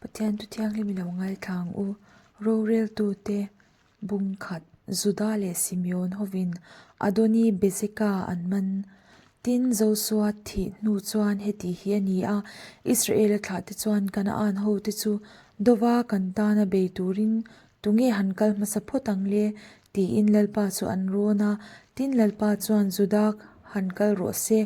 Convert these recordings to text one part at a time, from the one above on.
Pathian thu thianghlim i lo ngaithla ang u. Roreltute bung khat Juda leh Simeon hovin Adoni Bezeka an man. Tin, Josua thih hnu chuan heti hi a ni a, Israela thlahte chuan Kanaan hote chu dova kan tana bei turin tunge han kal hmasa phawt ang le? Tiin Lalpa chu an rawn a, tin Lalpa chuan Juda han kal rawh se,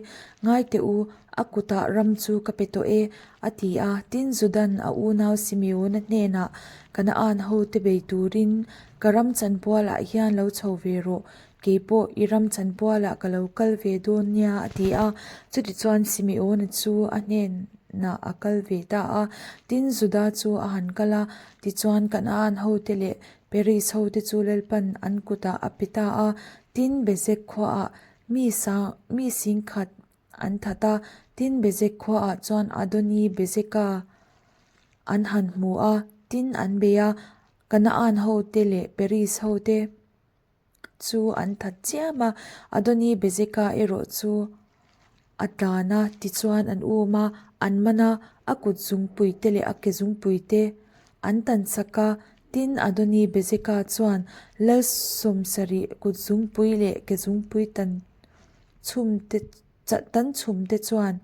ngai teh u, a kutah ram chu ka pe tawh e, a ti a. Tin Judan a unau Simeona hnenah, Kanaan hote bei turin ka ram chanpualah hian lo chho ve rawh, kei pawh i ram chanpualah ka lo kal ve dawn nia, a ti a. Chutichuan Simeona chu a hnenah a kal ve ta a. Tin Juda chu a han kal a, tichuan Kanaan hote leh Peris hote chu Lalpan an kutah a pe ta a, tin Bezek khuaah mi sang mi singkhat an that a, tin Bezek khuaah chuan Adoni Bezeka an han hmu a, tin an bei a, Kanaan hote leh Peris hote chu an that chiam a, Adoni Bezeka erawh chu A tlan a, tichuan an um a, an man a, a kut zungpui te leh a ke zungpui te an tan sak a. Tin, Adoni Bezeka chuan lal sawmsarih kut zungpui leh ke zungpui tan chhum te tan chhum te chuan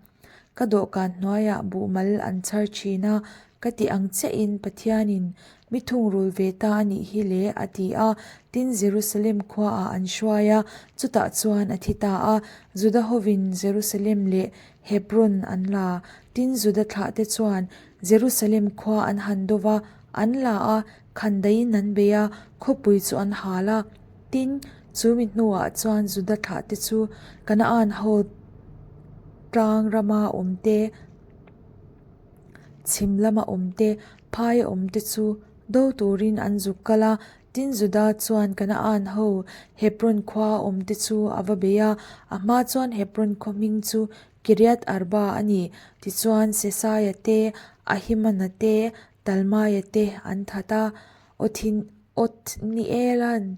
ka dawhkan hnuaiah buhmal an chhar thin a, ka ti ang chiahin Pathianin Mi thungrul ve ta a nih hi le, a ti a. Tin, Jerusalem khuaah an hruai a, chutah chuan a thi ta a. Juda hovin Jerusalem leh Hebron an la. Tin, Juda thlahte chuan Jerusalem khua an han do va, an la a, khandaiin an bei a, khawpui chu an hal a. Tin, chu mi hnuah chuan Juda thlahte chu Kanaan ho tlang rama awmte, Chhim lama awmte, phaia awmte chu do turin an zuk kal a, tin Juda chuan Kanaan ho Hebron khua awmte chu a va bei a, a hma chuan Hebron khaw hming chu Kiriath Arba a ni. Tichuan Sesaia te, Ahimana te, Talmaia te an that a, Othniela'n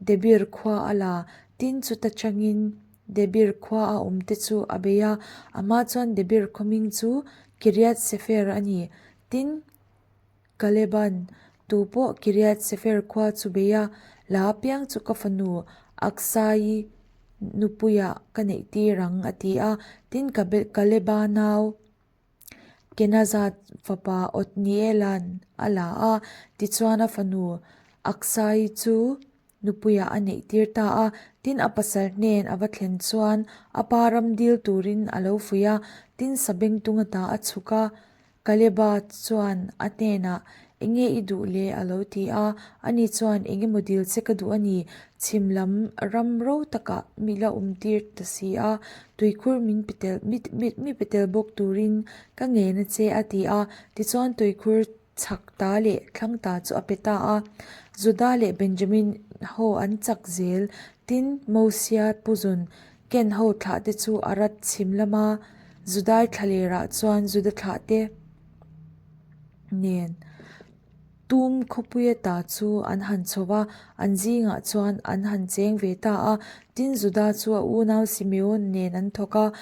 Debir khua a la, tin chuta changin Debir khua a awmte chu a bei a, a hma chuan Debir khaw hming chu Kiriath Sefer a ni. Tin, Kaleban, tu pawh Kiriath Sefer khua chu bei a, la apiang chu ka fanu Aksai nupuiah ka neih tir ang, a ti a. Tin, Kaleba nau. Kenaza fapa Othniela'n a la a, tichuan a fanu Aksai chu nupuiah a neih tir ta a. Tin, a pasal hnen a va thlen chuan a pa ram dil turin a lo fuih a, tin sabengtung ata a chhuk a. Kaleba chuan a hnenah, Enge i duh le? a lo ti a. Ani chuan, Engemaw dil che ka duh a ni, chhim lam ram ro takah mi la awm tir ta si a, tuikhur min pe tel mi pe tel bawk turin ka ngen a che a ti a. Tichuan tuikhur chhak ta leh thlang ta chu a pe ta a. Juda leh Benjamin ho an chak zel. Tin, Mosia puzun Ken ho thlah te chu a rat chhim lama Judai thlalerah chuan Juda thlah te nen Tum khawpuia ta chu an han chho va, an zingah chuan an han cheng ve ta a. Tin, Juda chu a unau Simeon nen an thawk a,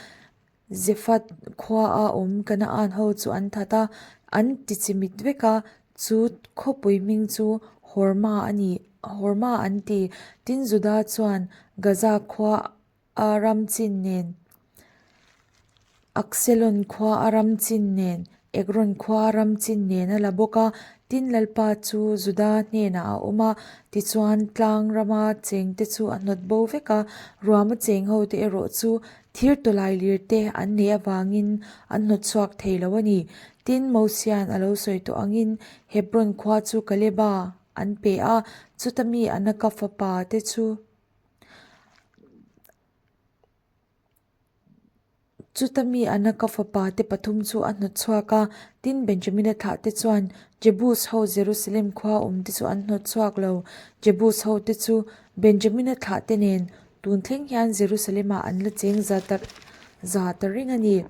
Zephath khuaa awm Kanaan ho chu an that a, an tichimit vek a, chu khawpui hming chu Horma a ni, Horma an ti. Tin, Juda chuan Gaza khua a ram chin nen, Akselon khua a ram chin nen, Ekron khua a ram chin nen a la bawk a. Tin, Lalpa chu Juda hnenah a awm a, tichuan tlang rama chengte chu a hnawt bo vek a, ruama cheng hote erawh chu thir tawlai lir te an neih avangin an hnawt chhuak thei lo a ni. Tin, Mosia'n a lo sawi tawh angin Hebron khua chu Kaleba an pe a, chuta mi Anaka fapa te chu Chuta mi Anaka fapa te pathum chu a hnawt chhuak a, tin Benjamina thlah te chuan Jebus ho Jerusalem khua awm te chu an hnawt chhuak lo. Jebus ho te chu Benjamina thlah te nen tun thleng hian Jerusalem ah an la cheng za ta za ta reng a ni.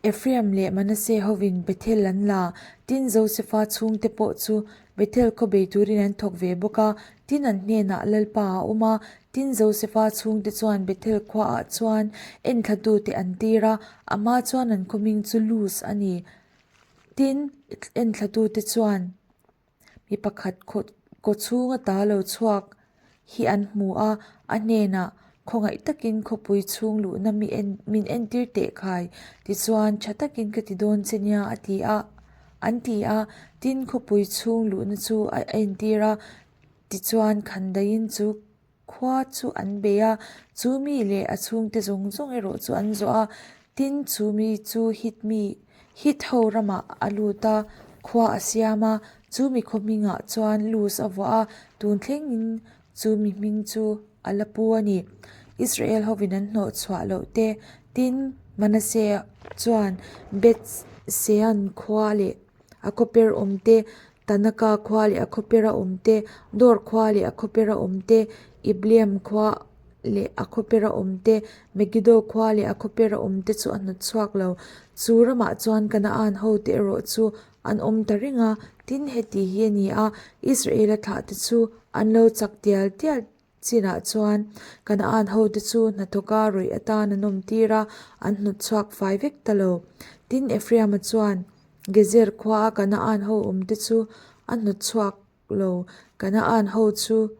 Ephraim leh Manasseh hovin Bethel an la, tin Josefa chhungte pawh chu Bethel khaw bei turin an thawk ve bawk a, tin an hnenah Lalpa a awm a, tin Josefa chhungte chuan Bethel khuaah chuan enthlatute an tir a, a hma chuan an khaw hming chu Luz a ni. Tin, enthlatute chuan mi pakhat kawchhung ata lo chhuak hi an hmu a, a hnenah, Khawngaih takin khawpui chhung luhna mi min entir teh khai, tichuan tha takin ka ti dawn che nia a ti a, an ti a. Tin, khawpui chhung luhna chu a entir a, tichuan khandaiin chu Khua chu an bei a, chu mi leh a chhungte zawng zawng erawh chu an zawh a. Tin, chu mi chu Hit mi, Hit ho ramah a lut a, khua a siam a, chu mi khaw hmingah chuan Luz a vuah a, tun thlengin chu mi hming chu a la pu a ni. Israel hovin an hnawh chhuah loh te, tin, Manasseh chuan Beth-sean khua leh a khawper awm te, Tanaka khua leh a khawpera awm te, Dor khua leh a khawpera awm te, Ibleam khua leh a khawpera awm te, Megiddo khua leh a khawpera awm te chu a hnawt chhuak lo. Chu ramah chuan Kanaan hote erawh chu an awm ta reng a, tin heti hi a ni a, Israela thlahte chu an lo chak tial tial Chinah chuan Kanaan hote chu hnathawka rawih atan an awm tir a, an hnawt chhuak fai vek ta lo. Tin, Ephraim-a chuan Gezer khuaa Kanaan ho awmte chu a hnawt chhuak lo. Kanaan ho chu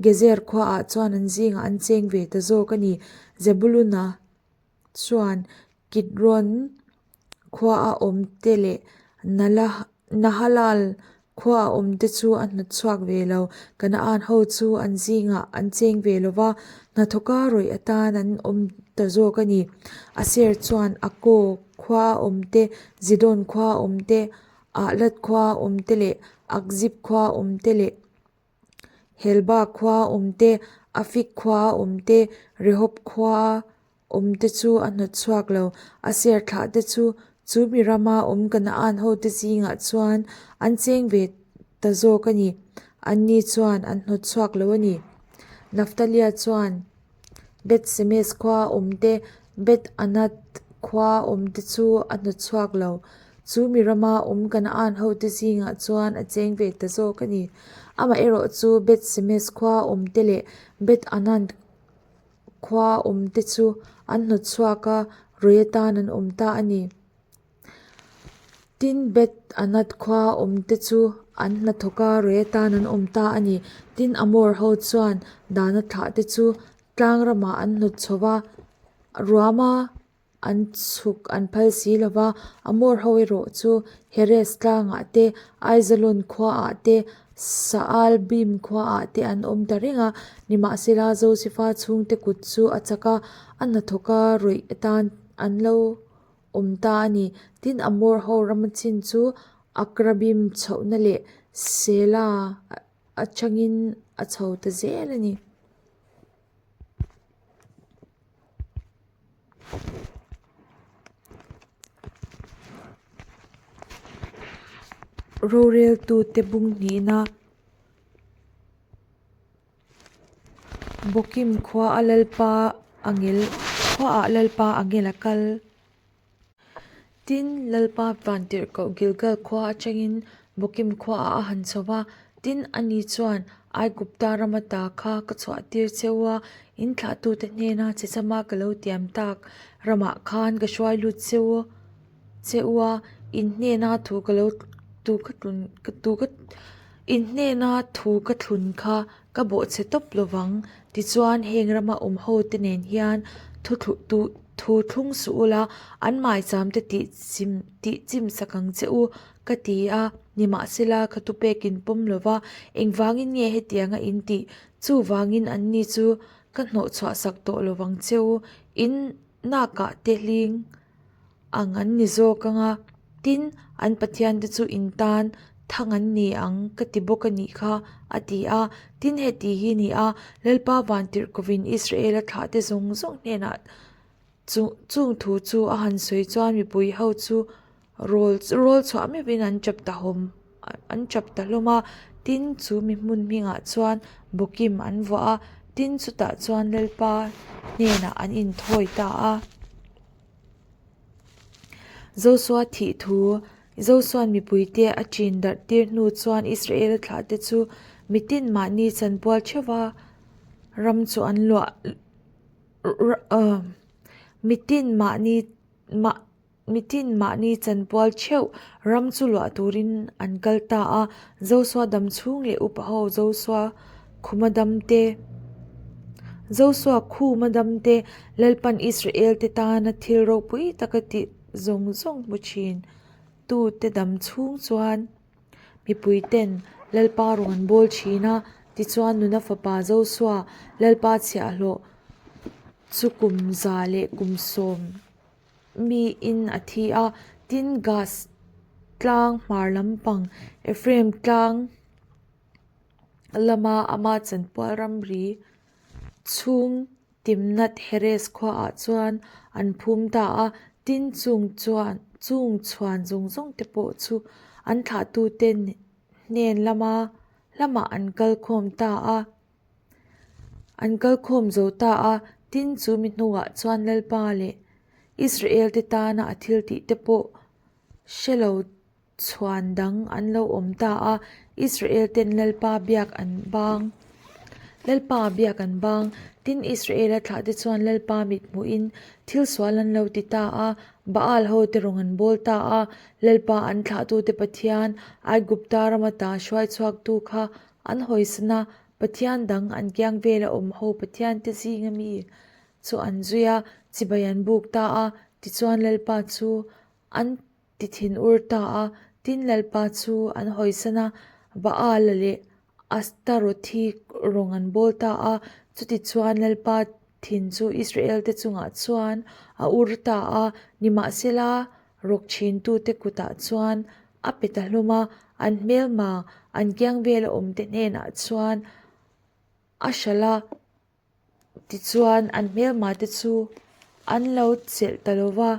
Gezer khuaah chuan an zingah an cheng ve ta zawk a ni. Zebulun-a chuan Kidron khuaa awmte leh Nahalal khuaa awmte chu a hnawt chhuak ve lo. Kanaan ho chu an zingah an cheng ve lo va, hnathawka rawih atan an awm ta zawk a ni. Aser chuan Akko khuaa awmte, Zidon khuaa awmte, Ahlat khuaa awmte leh Akzib khuaa awmte leh Helba khuaa awmte, Afik khuaa awmte, Rehob khuaa awmte chu a hnawt chhuak lo. A ser thlahte chu chu mi rama awm Kanaan hote zingah chuan an cheng ve ta zawk a ni. Anni chuan an hnawt chhuak lo a ni. Naftalia chuan Beth Semes khuaa awmte, Beth Anath khuaa awmte chu a hnawt chhuak lo. Chu mi rama awm Kanaan hote zingah chuan a cheng ve ta zawk a ni. Amaherawhchu Beth Semes khuaa awmte leh Beth Anath Khua awmte chu an hnawt chhuak a, ruih atan an awm ta a ni. Tin, Beth Anath khua awmte chu an hnathawk a, ruih atan an awm ta a ni. Tin, Amor ho chuan Dana thlahte chu tlang ramah an hnawt chho va, ruama An chhuk an phal si lo va, Amor ho erawh chu Heres tlangah te, Aijalon khuaah te, Saalbim khuaah te an awm ta reng a. Nimahsela, Josefa chhungte kut chu a chak a, a hnathawka rawih atan an lo awm ta a ni. Tin, Amor ho rama chin chu Akrabim chhohna leh Sela atangin a chho ta zel a ni. Roreltute bung hnihna Bokim khua a Lalpa angel khuaah Lalpa angel a kal. Tin, Lalpa vantirhkoh Gilgal khua atangin Bokim khuaah a han chho va, tin, ani chuan, Aigupta rama ta kha ka chhuahtir che u a, in thlahtute hnena che chama ka lo tiam tak ramah khan ka hruai lut che u che u a, in hnena thu ka lo tu ka tlun tu ka in hnena thu ka thlun kha ka bawhchhe tawp lo vang. Tichuan, heng rama awm hote nen hian thu thlu tu thu thlung suh ula, an maicham te tih chim tih chim sak ang che u, ka ti a. Nimahsela, ka thupek in pawm lo va, engvangin nge hetianga in tih? Chuvangin anni chu ka hnawh chhuah sak tawh lo vang che u, in nakah te hling ang an ni zawk ang a, tin, an Pathiante chu in tan thang an ni ang ka ti bawk a nih kha, a ti a. Tin, heti hi ni a, Lalpa Vantirhkovin Israela thlahte zawng zawng hnenah chu chung thu chu a han sawi chuan mipui ho chu rawl rawl chhuah meuhin an chap ta hawm an chap ta hlawm a. Tin, chu mi hmun hmingah chuan Bokim an vuah a, tin, chutah chuan Lalpa hnenah an inthawi ta a. Josua thih thu, Josua'n mipuite a ṭin darh tir hnu chuan Israela thlahte chu mitin mahni chanpual theuha ram chu an luah mitin mahni mah. mitin mahni chanpual theuh ram chu luah turin an kal ta a. Josua dam chhung leh upa ho Josua khuma dam te, Josua khuma dam te, Lalpan Israel te tana thil ropui taka tih zawng zawng hmu thin tute dam chhung chuan mipui ten Lalpa rawn an bawl thin a, tichuan nuna fapa Josua Lalpa chhiahhlawh chu kum 110 miin a thi a, tin Gas tlang hmar lampang Ephraim tlang lama ama chanpual ramri chhung Timnath Heres khuaah chuan an phum ta a, tin chung chuan chung chhuan zawng zawng te pawh chu an thlahtute hnen lama lamah an kal khawm ta a. An kal khawm zo ta a, tin chu mi hnuah chuan Lalpa leh Israel te tana a thil tih te pawh hre lo chhuan dang an lo awm ta a, Israel ten Lalpa biak an bang. Lalpa biak an bang. Tin Israela thlah te chuan Lalpa mit hmuhin thil sual an lo ti ta a, Baal ho te rawng an bawl ta a, Lalpa an thlahtute Pathian Aigupta rama ta hruai chhuaktu kha An hawisan a, Pathian dang an kiang vela awm ho Pathian te zinga mi chu an zui a, chibai an buk ta a, tichuan Lalpa chu an ti thin ur ta a, tin Lalpa chu an hawisan a, Baala leh Astarothi rawng an bawl ta a, chutichuan Lalpa thin chu Israel te chungah chuan a ur ta a, nimahsela rawk thintute kutah chuan a pe ta hlawm a, an hmelma an kiang vela awmte hnenah chuan a hralh a, tichuan an hmelma te chu an lo chelh ta lo va.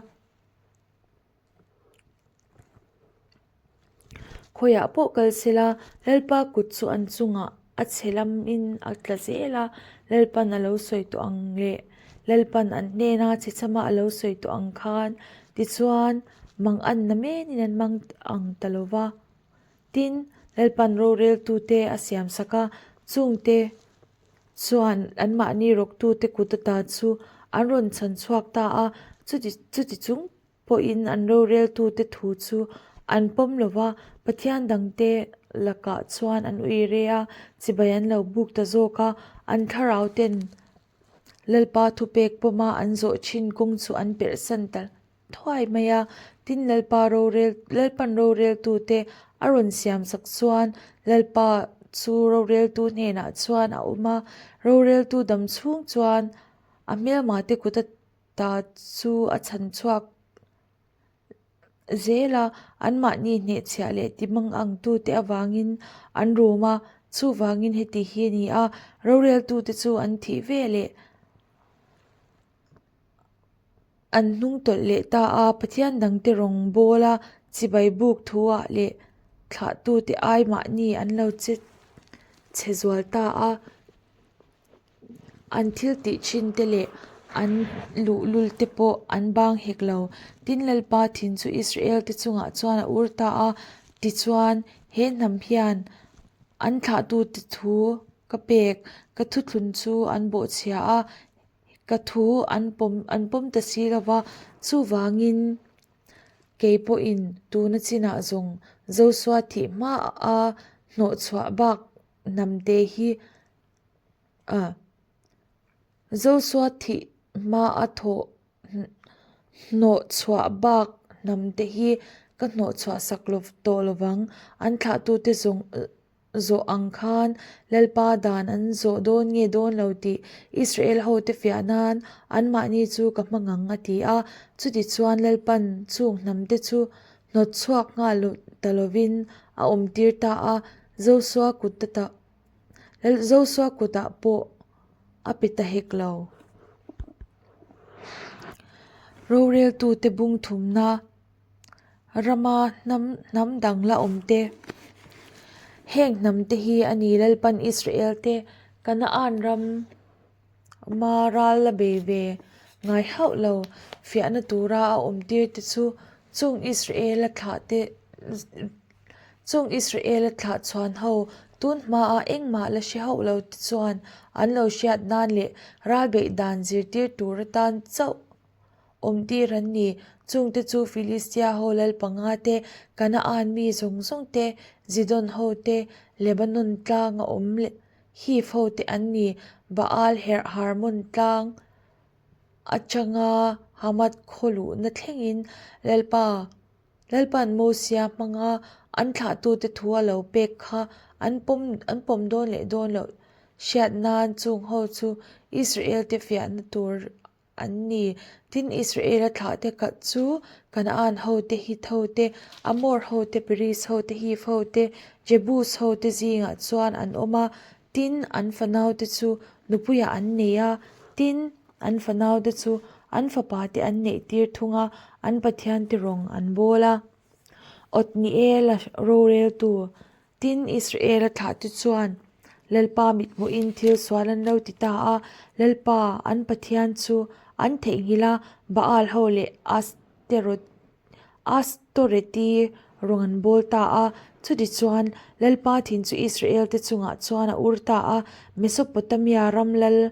Khawiah pawh kal sela Lalpa kut chu an chungah a chhe lamin a tla zel a, Lalpan a lo sawi tawh ang leh Lalpan an hnena chhe chama a lo sawi tawh ang khan tichuan mang anna menin an mang ang ta lo va. Tin, Lalpan roreltute a siam sak a, chungte chuan anmahni rawktute kut ata chu an rawn chhan chhuak ta a, chuti chuti chung pawhin an roreltute thu chu an pawm lo va, Pathian dangte lakah chuan an ui re a, chibai an lo buk ta zawk a, an thlarau ten Lalpa thupek pawma an zawh thin kawng chu an perhsan ta thuai mai a. Tin, Lalpa rorel Lalpan roreltute a rawn siam sak chuan Lalpa chu roreltu hnenah chuan a awm a, roreltu dam chhung chuan a hmelmate kut a ta chu a chhan chhuak zel a, anmahni hnehchhiah leh timang ang tute avangin an rum a, chuvangin heti hi a ni a, roreltute chu an thih ve leh an hnung tawlh leh ta a, Pathian dangte rawng bawla chibai buk thuah leh thlahtute ai mahni an lo che chhe zual ta a. An thil tih thin te leh an luhlul te pawh an bang hek lo. Tin, Lalpa thin chu Israel te chungah chuan a ur ta a, tichuan, he hnam hian an thlahtute thu ka pek, ka thuthlun chu an bawhchhia a, ka thu an pawm an pawm ta si lo va, chuvangin kei pawhin tuna chinah zawng Josua thih hma a hnawhchhuah bak hnamte hi a Josua thih hma a thawh hnawh chhuah bak hnam te hi ka hnawh chhuah sak lo tawh lovang. An thlahtute zawng zawh ang khan Lalpa dan an zawh dawn nge dawn lo tih Israel hote fiah nan anmahni chu ka hmang ang a ti a. Chutichuan Lalpan chung hnam te chu hnawt chhuak nghal ta lovin a awm tir ta a. Josua kut ta Josua kutah pawh a pe ta hek lo. Roreltute bung thumna rama hnam hnam dang la awm te. Heng hnam te hi a ni Lalpan Israel te Kanaan ram ma ral la bei ve ngai hauh lo fiahna tura a awm tir te chu chung Israel-a thlah te Chung Israela thlah chhuan ho tun hmaa engmah la hre hauh lo te chuan an lo hriat nan leh ralbeih dan zirtir tur atan chauh awm tir an ni. Chungte chu Filistia ho lal panga te, Kanaan mi zawng zawng te, Zidon ho te, Lebanon tlanga awm Hiv ho te an ni. Baal Herharmon tlang atanga Hamath khaw luhna thlengin Lalpa Lalpa'n Mosia hmanga an thlahtute thu a lo pek kha an pawm an pawm dawn leh dawn loh hriat nan chung ho chu Israel-te fiahna tur an ni. Tin, Israel-a thlahte kah chu Kanaan hote, Hit hote, Amor hote, Periz hote, Hiv hote, Jebus hote zingah chuan an awm a. Tin, an fanaute chu nupuiah an nei a. Tin, An fanaute chu an fapate an neihtir thung a, an pathiante rawng an bawl a. Otniela roreltu, tin Israela thlahte chuan Lalpa mithmuhin thil sual an lo ti ta a, Lalpa an Pathian chu an theihnghilh a, Baal ho leh Asteroth Astoreti rawng an bawl ta a. Chutichuan, Lalpa thin chu Israelte chungah chuan a ur ta a, Mesopotamia ram lal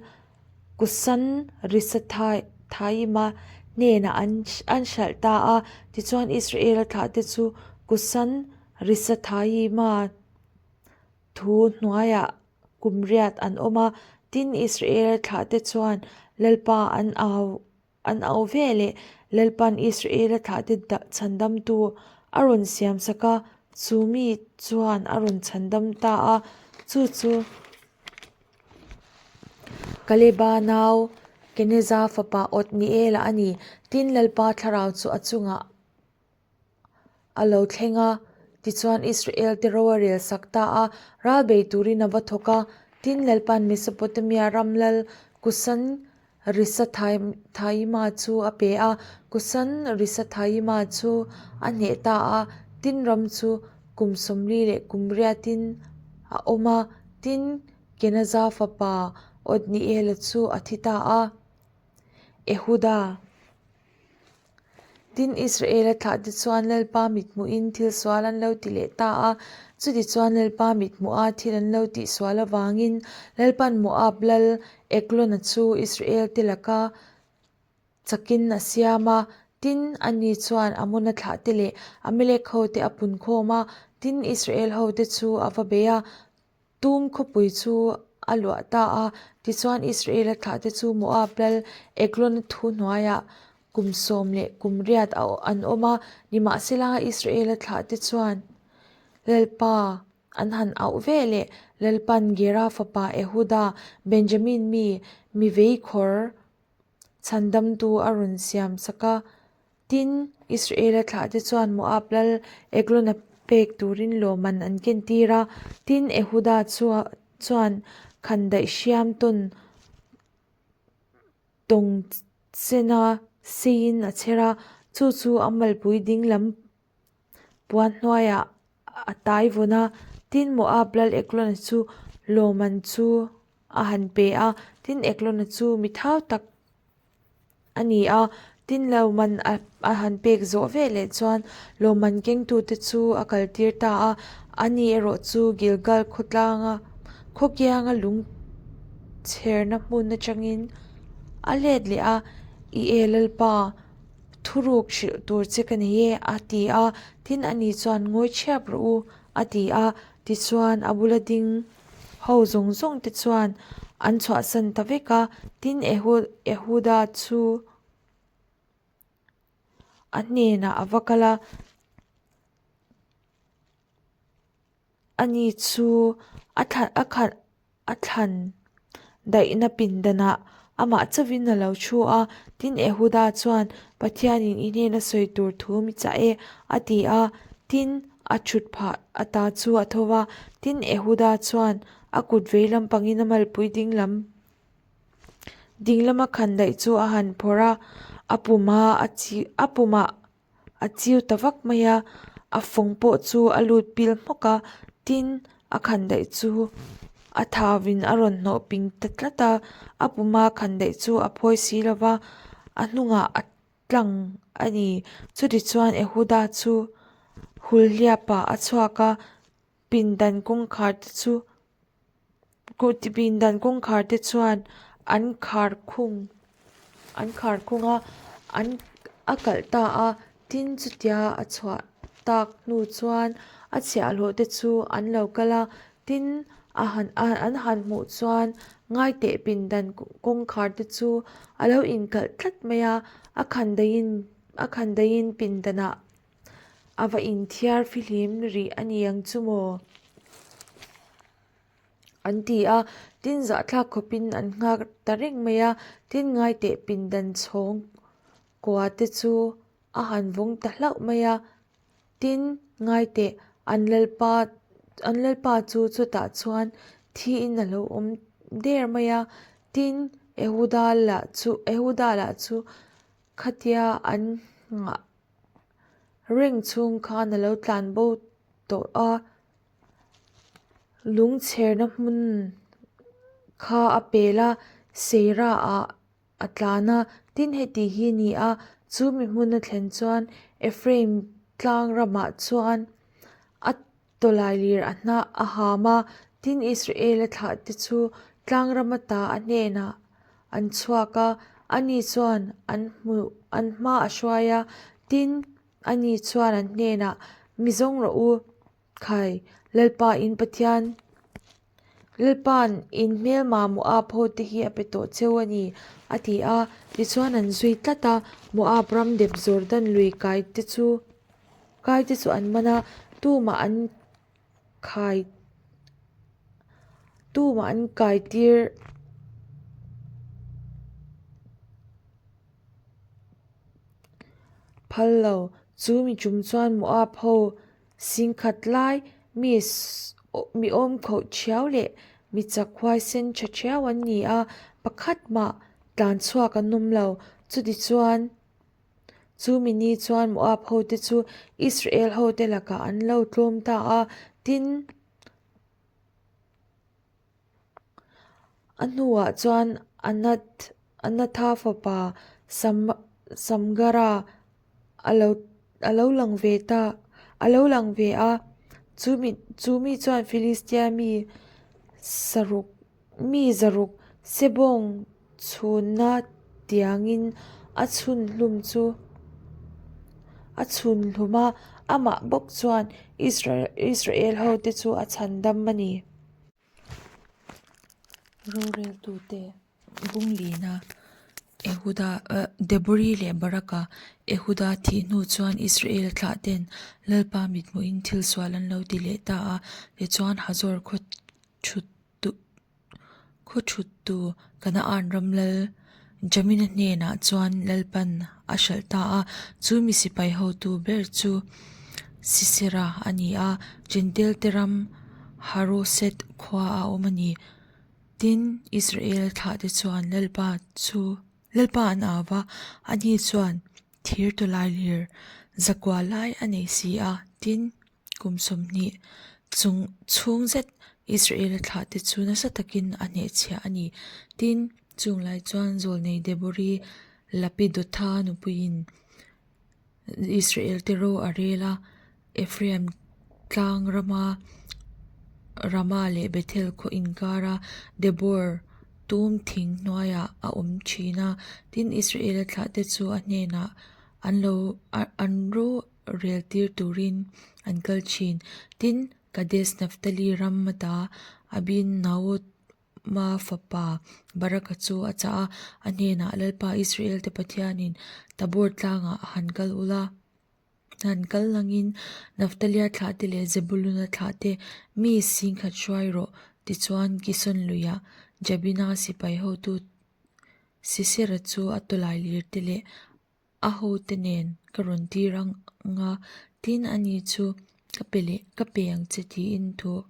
Kusan Risathaima hnenah an hralh ta a. Tichuan, Israela thlahte chu Kusan Risathaima thu hnuaiah kum riat an awm a. Tin, Israela thlahte chuan Lalpa an au An au ve leh Lalpan Israela thlahte chhandamtu a rawn siamsak a, chu mi chuan a rawn chhandam ta a, chu chu Kaleba nau Keneza fapa Othniela a ni. Tin, Lalpa thlarau chu a chungah a lo thleng a, tichuan Israel te ro a rel sak ta a, ral bei turin a va thawk a. Tin, Lalpan Mesopotamia ram lal Kusan Risathaima chu a pe a, Kusan Risathaima chu a hneh ta a, tin ram chu kum 40 leh kum riatin a awm a, tin Kenaza fapa Othniela chu a thi ta a. Ehuda. Tin, Israela thlahte chuan Lalpa mithmuhin thil sual an lo ti leh ta a. Chutichuan Lalpa mithmuha thil an lo tih sual avangin Lalpa'n Moab lal Eglona chu Israelte laka chakin a siam a. Tin, ani chuan Amona thlahte leh Amalek hote a punkhawm a. Tin, Israel hote chu a va bei a. Tum khawpui chu a luah ta a, tichuan Israela thlahte chu Moab lal Eglon thu hnuaiah kum 10 leh kum 8 an awm a. Nimahsela, Israela thlahte chuan Lalpa an han auh ve leh Lalpan Gera fapa Ehuda, Benjamin mi, mi veikhawr chhandamtu a rawn siam sak a. Tin, Israela thlahte chuan Moab lal Eglona pek turin lawmman an kentir a. Tin, Ehuda chuan khandaih hriam tawn tawng chena seiin a chher a, chu chu a malpui dinglam puan hnuaiah a tai vawn a. Tin, Moab lal Eglona chu lawmman chu a han pe a. Tin, Eglona chu mi thau tak a ni a, tin lawmman a han pek zawh ve leh chuan lawmman kengtute chu a kaltir ta a, ani erawh chu Gilgal khawtlanga khawkianga lung chherna hmun atangin a let leh a, I e Lalpa, thuruk hrilh tur che ka nei e a ti a, tin ani chuan ngawi chhiap rawh u a ti a, tichuan a bula ding Ho zawng zawng te chuan an chhuahsan ta vek a, tin Ehuda chu a hnenah a va kal a, ani chu a a thlan daihna pindanah amah chauhin a lo thu a, tin Ehuda chuan Pathianin i hnena sawi tur thu mi chah e a ti a, tin A thut phah ata chu a tho va, tin Ehuda chuan a kut vei lampangin a malpui dinglam dinglama khandaih chu a han phawrh a, a puma a chi a pumah a chiu ta vak mai a, a fawng pawh chu a lut pil hmawk a, tin a khandaih chu a thauin a rawn hnawh ping ta tlat a, a puma khandaih chu a phawi si lo va, a hnungah a tlang a ni. Chutichuan Ehuda chu Hulhliapah a chhuak a, pindan kawngkhar te chu pindan kawngkhar te chuan an khar khung an khar khung a, an. A kalh ta a, tin chutia a chhuah tak hnu chuan a chhiahhlawh te chu an lo kal a, tin a han an han hmuh chuan ngaiteh pindan kawngkhar te chu a lo inkalh tlat mai a, a khandaihin a khandaihin pindanah a va inthiar fihlim rih a ni ang chu maw? An ti a, tin zahthlak khawpin an nghak ta reng mai a, tin ngaiteh pindan chhawng kua te chu a han vawng ta hlauh mai a, tin ngaiteh an lalpa an lalpa chu chutah chuan thiin a lo awm der mai a, tin Ehuda lah chu Ehuda lah chu khatia an nghah reng chhung khan a lo tlan bo tawh a. Lungchherna hmun kha a pel a, Seira ah a tlan a, tin heti hi a ni a, chu mi hmun a thlen chuan Ephraim tlang ramah chuan a tawlailir a hnah a ham a, tin Israel-a thlah te chu tlang ram ata a hnenah an chhuak a, ani chuan an hmuh an hma a hruai a, tin ani chuan an hnenah mi zawng rawh u. Khai, Lalpa in Pathian, Lalpa'n in hmelma Moab ho te hi a pe tawh cheu a ni, a ti a. Tichuan an zui tlat a, Moab ram dep Jordan lui kai te chu kai te chu an man a, tumah an khai tumah an kai tir. Phal lo, chu mi tum chuan Moab ho Singkhat lai mi mi awm khoh thiau leh mi chak huaisen tha thiau an ni a, pakhat mah tlan chhuak an awm lo. Chutichuan, chu mi ni chuan Moab hote chu Israel hote lakah an lo tlawm ta a, tin, A hnuah chuan Anath Anatha fapa Sam Samgara a lo a lo lang ve ta a lo lang ve a, chu mi chu mi chuan Filistia mi saruk mi zaruk sebawng chhunna tiangin a chhun hlum chu a chhun hlum a, amah bawk chuan Israel Israel hote chu a chhandam a ni. Roreltute Bunglina Ehuda Debori leh Baraka Ehuda thih hnu chuan Israel thlah ten Lalpa mithmuhin thil sual an lo ti leh ta a, tichuan Hazor khaw thut khaw thuttu Kanaan ram lal Jamina hnenah chuan Lalpan a hralh ta a, chu mi sipai hotu ber chu Sisera a ni a, Jentail te ram Haroset khua a awm a ni. Tin, Israel thlahte chuan Lalpa chu Lalpa an au va, ani chuan thir tawlailir zakua lai a nei si a, tin, Kum 20 chung chhung zet Israel-a thlahte chu nasa takin a hnehchhiah a ni. Tin, chung lai chuan Zawlnei Debori Lapidotha nupuiin Israel-te ro a rel a, Ephraim tlang rama Ramah leh Bethel khaw inkara Debor tum thing hnuaiah a awm thin a. Tin, Israel-a thlahte chu a hnenah an lo an ro rel tir turin an kal thin. Tin, Kadesh Naphtali ram ata Abinaoama fapa Baraka chu a chah a, a hnenah, Lalpa Israel-te Pathianin Tabor tlangah a han kal ula, han kal langin Naphtalia thlahte leh Zebuluna thlahte mi singkhat hruai rawh, tichuan Kison luiah Jabina sipai hotu Sisera chu a tawlai lir te leh A hote nen ka rawn tir ang a, tin ani chu ka pe leh ka pe ang che tiin thu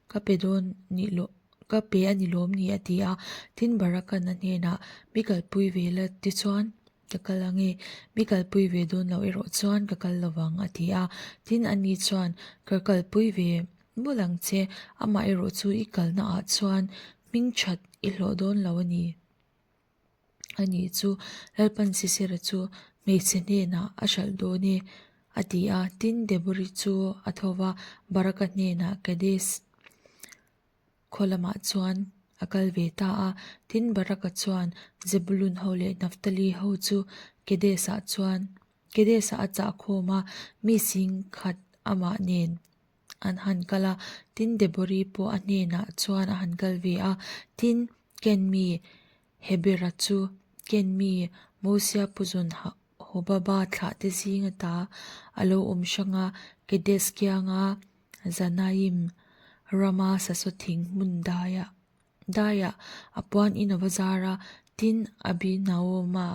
ka pe dawn nih loh ka pe a ni lawm ni a ti a. Tin Baraka'n a hnenah mi kalpui ve la tichuan ka kal ang e, mi kalpui ve dawn loh erawh chuan ka kal lo vang a ti a. Tin ani chuan ka kalpui ve mawlh ang che, amah erawh chu i kalna ah chuan hmingthat i hlawh dawn lo a ni. A nih chu, Lalpan Sisera chu hmeichhe hnenah a hralh dawn e, a ti a. Tin, Debori chu a tho va, Baraka hnenah Kadesh khaw lamah chuan a kal ve ta a. Tin, Baraka chuan Zebulun ho leh Naphtali ho chu Kadesh-ah chuan. Kedes-ah a chah khawm a, mi singkhat amah nen an han kal a, tin Debori pawh a hnenah chuan a han kal ve a, tin Ken mi Hebera chu Ken mi Mosia puzawn Hobaba thlahte zing ata a lo awm hrang a, Kedes kianga Zanaim rama sasaw thing hmun daiah Daiah a puan in a va zar a, tin Abinaoma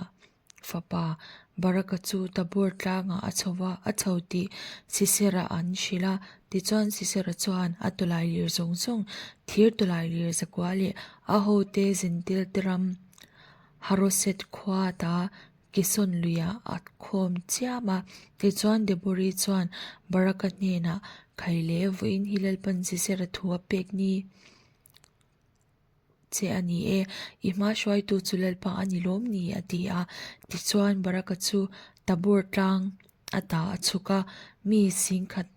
fapa Baraka chu Tabor tlangah a chho va, a chho tih Sisera an hrilh a. Tichuan Sisera chuan a tawlailir zawng zawng, thir tawlailir zakua leh a hote Zentil te ram Haroset khua ta Kison luiah a khawm chiam a. Tichuan Debori chuan Baraka hnenah, Khai le, vawiin hi Lalpan Sisera thu a pek ni. Che a ni e, i hma hruaitu chu Lalpa a ni lawm ni? a ti a. Tichuan Baraka chu Tabor tlang ata a chhuk a, mi singkhat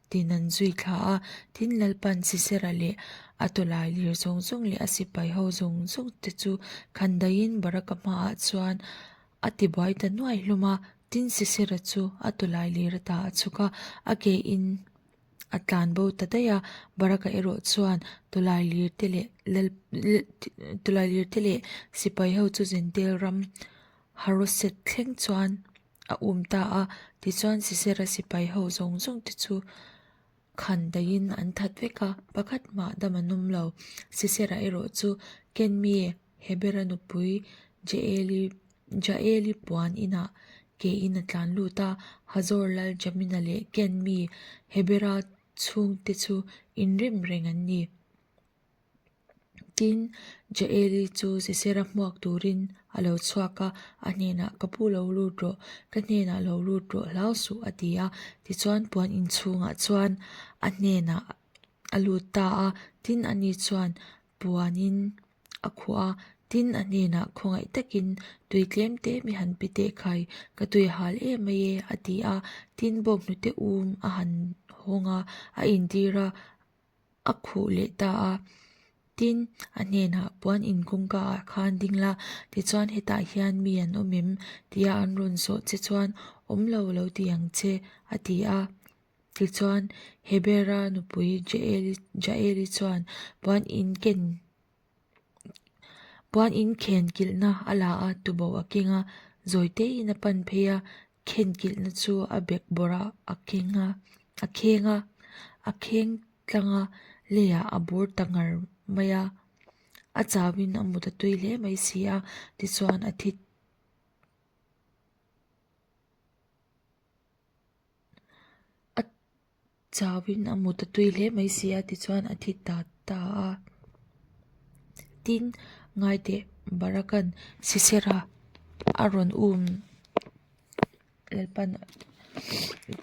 tin an zui thla a. Tin, Lalpan Sisera leh a tawlai lir zawng zawng leh a sipai ho zawng zawng te chu khandaiin Baraka hmaah chuan a tibuai ta nuai hlawm a. Tin, Sisera chu a tawlai lir ata a chhuk a, a ke in A tlan bo ta daih a, Baraka erawh chuan tawlailir te leh lal tawlailir te leh sipai ho chu Zentel ram Haroset thleng chuan a um ta a, tichuan Sisera sipai ho zawng zawng te chu khan daihin an that vek a, pakhat mah dam an awm lo. Sisera erawh chu Kenmi Hebera nupui Jaeli Jaeli puan inah ke in a tlan lut a, Hazor lal Jamina leh Ken mi Hebera chhungte chu inrem reng an ni. Tin, Jaeli chu Sisera hmuak turin a lo chhuak a, a hnenah, Ka pu lo lut rawh, ka hnenah lo lut rawh hlau suh, a ti a. Tichuan puan inchhungah chuan a hnenah a lut ta a, tin ani chuan puanin a khuh a, tin a hnenah khawngaih takin tui tlem te mi han pe teh khai, ka tui hal em mai e a ti a, tin bawk hnute um a han hawng a, a intir a, a khuh leh ta a, tin a hnenah puan in kawngka ah khan ding la, tichuan hetah hian mi an awm em tia an rawn zawh che chuan awm lo lo ti ang che a ti a. Tichuan, Hebera nupui Jaeli chuan puan in ken puan in khen kilhna a la a, tuboh a keng a, zawi teiin a pan phei a, khen kilhna chu a bek bawrh a keng a, a kheng a, a kheng tlang a, leiah a bur ta ngar mai a, a chauin a mut a tui hle mai si a, tichuan a thi. A chauin a mut a tui hle mai si a tichuan a thi ta ta a. Tin, ngaiteh Barakan Sisera a rawn um Lalpan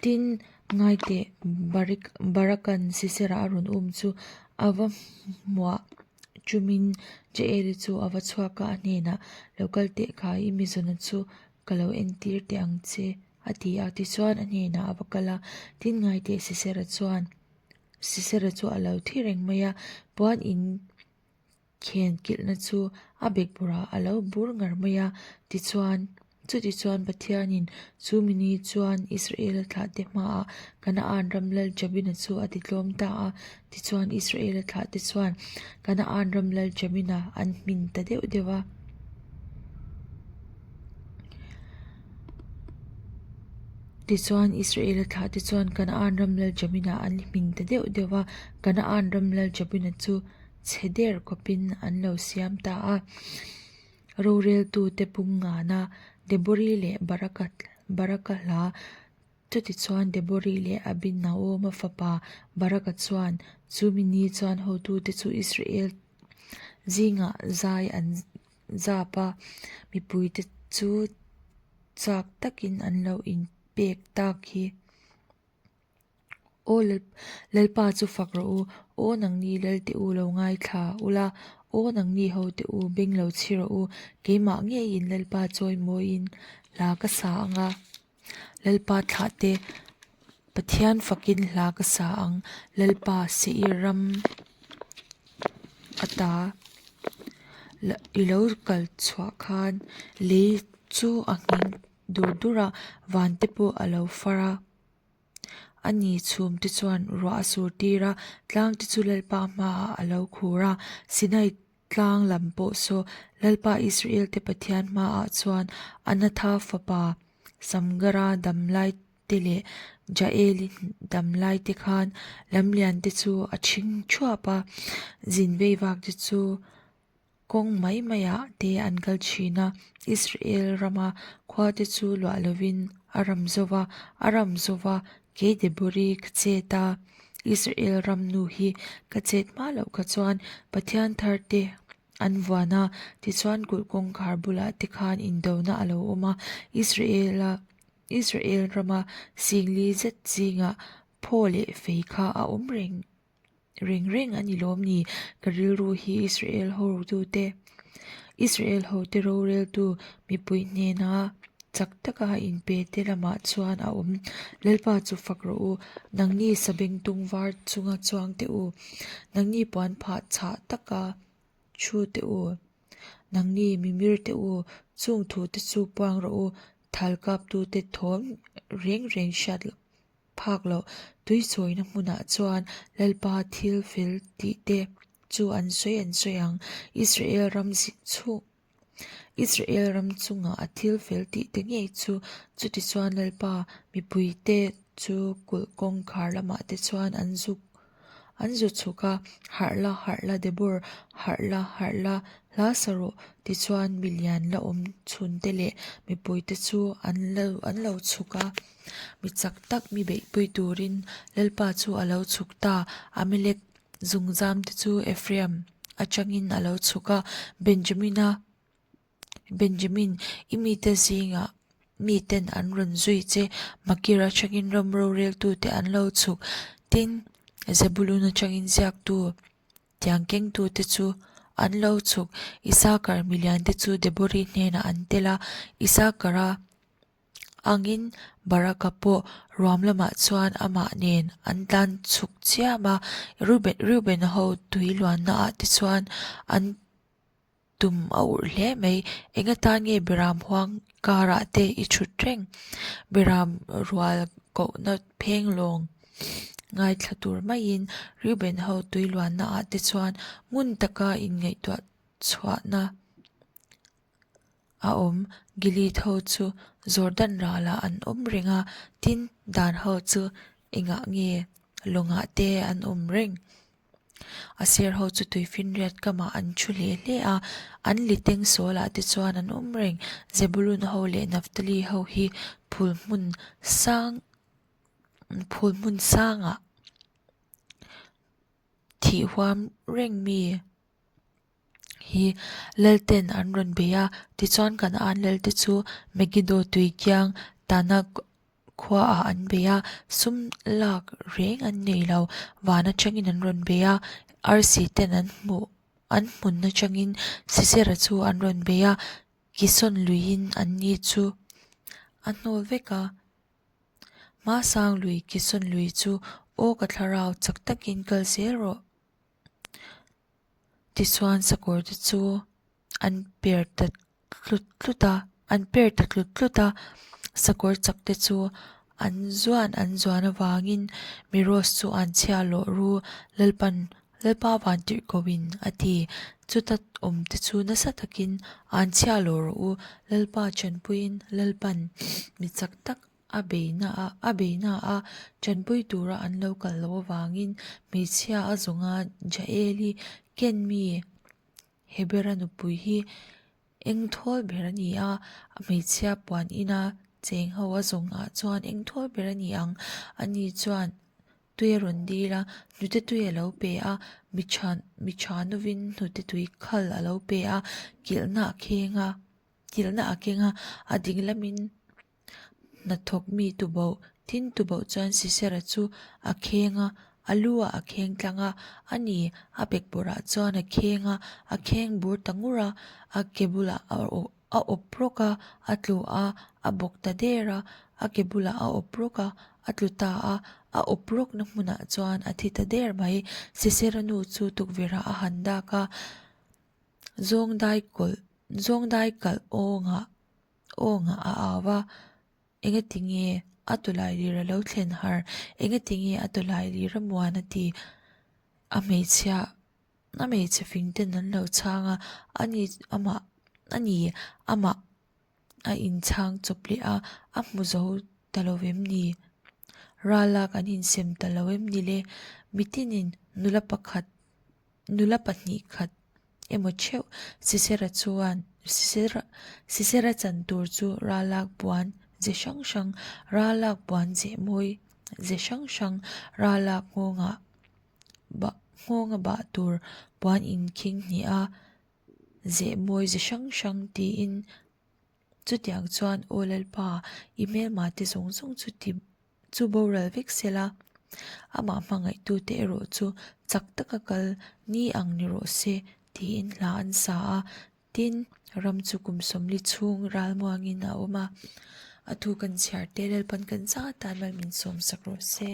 tin, ngaiteh Barik Barakan Sisera a rawn um chu a va hmuah chumin Jael-i chu a va chhuak a, a hnenah lo kal teh khai i mizawna chu ka lo entir teh ang che. A ti a, tichuan a hnenah a va kal a, tin ngaiteh Sisera chuan Sisera chu a lo thi reng mai a, puan in khen kilhna chu a bekbawrah a lo bur ngar mai a, tichuan chutichuan Pathianin chu mini chuan Israela thlahte hmaah Kanaan ram lal Jabina chu a titlawm ta a, tichuan Israela thlahte chuan Kanaan ram lal Jabina an hmin ta deuh deuh a. Tichuan, Israela thlahte chuan Kanaan ram lal Jabina an hmin ta deuh deuh a, Kanaan ram lal Jabina chu chhe der khawpin an lo siam ta a. Roreltute pung ngana Debori leh Baraka Baraka hla Chutichuan Debori leh Abinaoma fapa Baraka chuan chumi ni chuan hotute chu Israel zingah zai an zap a, mipuite chu chak takin an lo inpek tak hi. Aw Lalpa chu fak rawh u, aw nangni Lalte u lo ngaithla ula, aw nangni hote u beng lo chhi rawh u, keimah ngeiin Lalpa chawimawiin hla ka sa ang a. Lalpa thlahte Pathian fakin hla ka sa ang, Lalpa Seir ram ata i lo kal chhuah khan lei chu a nghing. dur dur a, van te pawh a lo far a. A ni chhum te chuan ruah a sur tir a, tlang te chu Lalpa hmaah a lo khur a, Sinai tlang lam pawh saw Lalpa Israel te Pathian hmaah chuan Anatha fapa Samgara damlai te leh Jaeli damlai te khan lamlian te chu a chhing thuap a, zin veivak te chu Kawng mai maiah te an kal thin a, Israel rama khua te chu luah lovin a ram zo va, a ram zo va, kei Debori ka chet a, Israel ram nu hi ka chet hma loh kha chuan Pathian thar te an vuan a, tichuan kulh kawngkhar bulah te khan indona a lo awm a, Israel-a Israel rama singli zet zingah phaw leh fei kha a awm reng. Reng reng a ni lawm ni? Ka rilru hi Israel hotute, Israel hote roreltu mipui hnena chak taka inpe te lamah chuan a awm. Lalpa chu fak rawh u, nangni sabengtung var chunga chuang teh u, nangni puan phah chhah taka thu teh u, nangni mimir teh u, chung thute chu puang rawh u, thal kaptute thawm reng reng hriat loh. Phak loh tui chawina hmunah chuan Lalpa thil fel tih te chu an sawi an sawi ang. Israel ram chhung Israel ram chungah a thil fel tih te ngei chu chutichuan Lalpa mipuite chu kulh kawngkhar lamah te chuan an zuk An zu chhuk a, Harh la, harh la Debor, harh la, harh la, hla sa rawh, tichuan milian la awm chhun te leh mipui te chu an lo an lo chhuk a. Mi chak tak mi beihpui turin Lalpa chu a lo chhuk ta, Amalek zungzam te chu Ephraim atangin a lo chhuk a, Benjamina Benjamin, i mite zingah miten an rawn zui che, Makir atangin ram roreltute an lo chhuk. Tin, Zebulun atangin ziaktu tiang kengtute chu an lo chhuk. Isakar miliante chu Debori hnenah an tel a, Isakara angin Baraka pawh ruam lamah chuan amah nen an tlan chhuk chiam a, Reuben ho tui luannaah te chuan an Tum a urh hle mai. Eng atan nge Beram huang karah te i thut reng? Beram rual kohna pheng lawng ngaithla tur maiin Reuben ho tui luanna ah te chuan ngun taka inngaihtuah chhuahna a awm. Gilead ho chu Jordan ralah an awm reng a, tin Dan ho chu engah nge lawngah te an awm reng? A sir ho chu tuifinriat kamah an thu hle hle a, an liteng sawl ah te chuan an awm reng. Zebulun ho leh Naphtali ho hi phul hmun sang phul hmun sangah thih huam reng mi hi Lalten an rawn bei a, tichuan Kanaan Lalte chu Megiddo tui kiang Tanak Khuaah an bei a, sum lak reng an nei lo. Van atangin an rawn bei a, arsi ten an hmuh an hmun atangin Sisera chu an rawn bei a, Kison luiin an ni chu a hnawl vek a. Hmasang lui Kison lui chu aw ka thlarau chak takin kal zel rawh. Tichuan sakawr te chu an per ta tlut tlut a, an per ta tlut tlut a, sakawr chak te chu an zuan an zuan avangin Miros chu an chhia lawh ru Lalpan Lalpa vantirhkohin a ti. Chuta awm te chu nasa takin an chhia lawh rawh u, Lalpa tanpuiin Lalpan mi chak tak a beina a a beina a tanpui tura an lo kal loh avangin hmeichhia a zawnga Jaeli ken mi Hebera nupui hi eng thawl ber a ni a, a hmeichhia puan ina cheng ho a zawngah chuan eng thawl ber a ni ang. Ani chuan tui a rawn dil a, hnute tui a lo pe a, mi tha mi tha novin hnute tui khal a lo pe a, kilhna a kheng a, kilhna a keng a, a ding lamin Hnathawk mi tuboh, tin tuboh chuan Sisera chu a kheng a, a lu ah a kheng tlang a, a ni, a bekbawrah chuan a kheng a, a kheng bur ta ngur a, a ke bulah a a awp rawk a, a tlu a, a bawk ta der a, a ke bulah a awp rawk a, a tlu ta a, a awp rawkna hmunah chuan a thi ta der mai. Sisera nu chu tukverhah a han dak a, zawngdai kawlh, zawngdai kalh awngah. Awnga a au a, Engatinge a tawlailir a lo thlen har? Engatinge a tawlailir a muan a ti? A hmeichhia a hmeichhe fing ten an lo chhang a, ani amah ani amah a inchhang chawp leh a, a hmu zo ta lo em ni? Ralak an insem ta lo em ni le? Mitinin nula pakhat Nula pahnih khat emaw theuh Sisera chuan Sisera Sisera chan tur chu ralak puan ze hrang hrang ralak puan zeh mawi ze hrang hrang ralak nghawngah bah nghawnga bah tur puan inkhing hnih a zeh mawi ze hrang hrang tiin chutiang chuan Aw Lalpa i hmelma te zawng zawng chu ti chu boral vek sela, amah hmangaihtute erawh chu chak taka kal ni ang ni rawh se tiin hla an sa a, tin, ram chu kum sawmli chhung ralmuangin a awm a, a thu kan chhiar te Lalpan kan zat tan mal min sawmsak rawh se.